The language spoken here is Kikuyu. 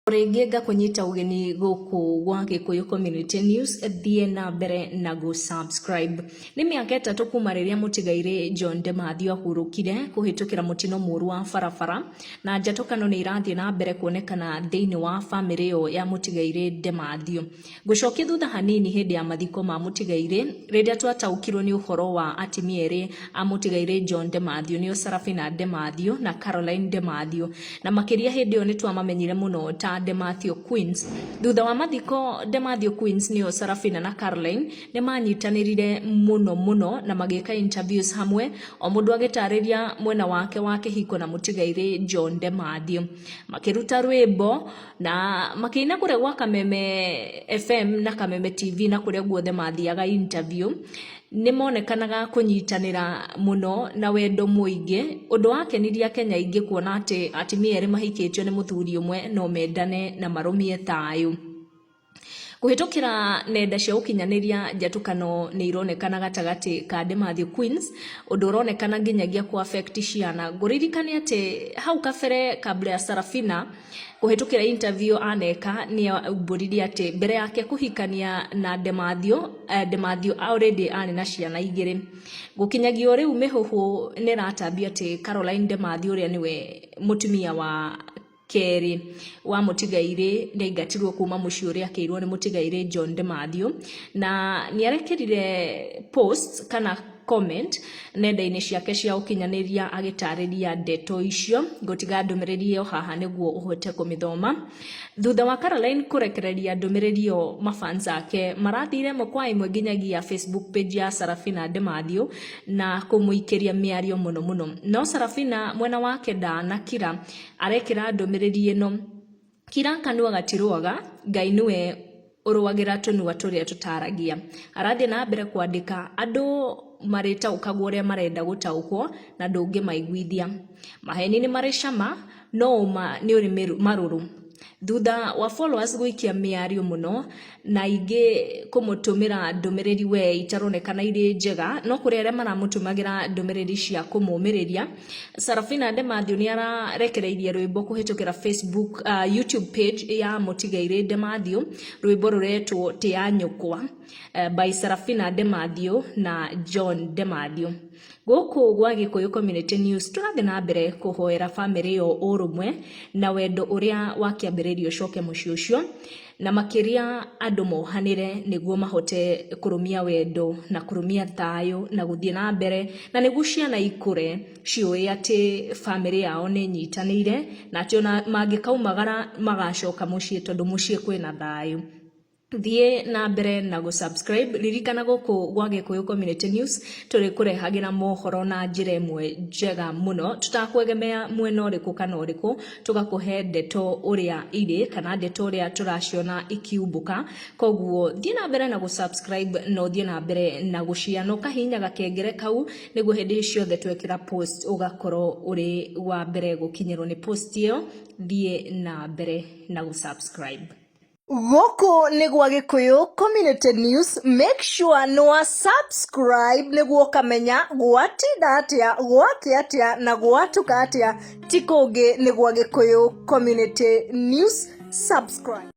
Rĩngĩ ngakũnyita ũgeni gũkũ gwa Gĩkũyũ Community News, thiĩ na mbere na gũ subscribe. Nĩ mĩaka 3 kuma rĩrĩa mũtigairĩ John Demathew ahurũkire kũhĩtũkĩra mũtino mũru wa barabara, na njatũkano nĩ irathiĩ na mbere kuonekana thĩinĩ wa bamĩrĩ ĩyo ya mũtigairĩ Demathew. Ngũcokia thutha hanini hĩndĩ ya mathiko ma mũtigairĩ rĩrĩa twataũkirwo nĩ ũhoro wa atimia erĩ a mũtigairĩ John Demathew nĩo Sarafina Demathew na Caroline Demathew, na makĩria hĩndĩ ĩyo nĩ twamamenyire mũno ta Demathew Queens. Thutha wa mathiko Demathew Queens nĩo Sarafina na Caroline nĩ manyitanĩrire mũno mũno na magĩka interviews hamwe, o mũndũ agĩtarĩria mwena wake wa kĩhiko na mũtigairĩ John Demathew. Makĩruta rwĩmbo na makĩina kũrĩa gwa Kameme FM na Kameme TV na kũrĩa guothe mathiaga interview, nĩ monekanaga kũnyitanĩra mũno na wendo mũingĩ, ũndũ wakenirie Akenya aingĩ kuona atĩ atumia erĩ mahikĩtio nĩ mũthuri ũmwe no mendane na marũmie thayũ. Kũhĩtũkĩra nenda cia ũkinyanĩria njatũkano nĩ ironekana gatagatĩ ka Demathew Queens, ũndũ ũronekana nginyagia kũ affect ciana. Ngũririkanie atĩ hau kabere kabla ya Sarafina kũhĩtũkĩra interview aneka nĩ aumbũrire atĩ mbere yake kũhikania na Demathew, Demathew already arĩ na ciana igĩrĩ. Gũkinyagia o rĩu mĩhũhũ nĩ ĩratambio atĩ Caroline Demathew ũrĩa nĩwe mũtumia wa kerĩ wa mũtigairĩ nĩ aingatirwo kuma mũciĩ ũrĩa akĩirwo nĩ mũtigairĩ John Demathew, na nĩ arekĩrire post kana comment nenda-inĩ ciake cia ũkinyanĩria agĩtarĩria ndeto icio. Ngũtiga ndũmĩrĩri ĩyo haha nĩguo ũhote kũmĩthoma. Thutha wa Caroline kũrekereria ndũmĩrĩri ĩyo, mafans ake marathire ĩmwe kwa ĩmwe nginyagia Facebook page ya Sarafina Demathew na kũmũikĩria mĩario mũno mũno. No Sarafina mwena wake ndanakira, arekĩra ndũmĩrĩri ĩno: kira kanua gatirũaga, Ngai nĩwe ũrũagĩra tũnua tũrĩa tũtaragia. Arathiĩ na mbere kwandĩka, andũ marĩtaũkagwo ũrĩa marenda gũtaũkwo na ndũngĩmaiguithia. Maheni nĩ marĩ cama, no ũma nĩ ũrĩ marũrũ. Thutha wa followers gũikia mĩario mũno na aingĩ kũmũtũmĩra ndũmĩrĩri we itaronekana irĩ njega, no kũrĩ arĩa maramũtũmagĩra ndũmĩrĩri cia kũmũmĩrĩria, Sarafina Demathew nĩ ararekereirie rwĩmbo kũhĩtũkĩra Facebook, YouTube page ya mũtigairĩ Demathew, rwĩmbo rũretwo Tĩa Nyũkwa by Sarafina Demathew na John Demathew. Gũkũ gwa Gĩkũyũ Community News tũrathiĩ na mbere kũhoera bamĩrĩ ĩyo ũrũmwe na wendo ũrĩa wa kĩambĩrĩria ũcoke mũciĩ ũcio, na makĩria andũ mohanĩre nĩguo mahote kũrũmia wendo na kũrũmia thayũ na gũthiĩ na mbere, na nĩguo ciana ikũre ciũĩ atĩ bamĩrĩ yao nĩ ĩnyitanĩire na atĩ ona mangĩkaumagara magacoka mũciĩ tondũ mũciĩ kwĩna thayũ. Thiĩ na mbere na gũ subscribe, ririkana gũkũ gwa Gĩkũyũ Community News tũrĩ kũrehagĩra mohoro na njĩra ĩmwe njega mũno tũtakwegemea mwena ũrĩkũ kana ũrĩkũ, tũgakũhe ndeto ũrĩa irĩ kana ndeto ũrĩa tũraciona ikiumbũka. Koguo thiĩ na mbere na gũ subscribe na ũthiĩ na mbere na gũ share na ũkahihinya gakengere kau nĩguo hĩndĩ ciothe twekĩra post ũgakorwo ũrĩ wa mbere gũkinyĩrwo nĩ post ĩyo. Thiĩ na mbere na gũ subscribe. Gũkũ nĩ gwa Gĩkũyũ Community News, make sure nĩ wa subscribe nĩguo ũkamenya gwatinda atĩa, gwakĩa atĩa na gwatuka atĩa, ti kũngĩ nĩ gwa Gĩkũyũ Community News, subscribe.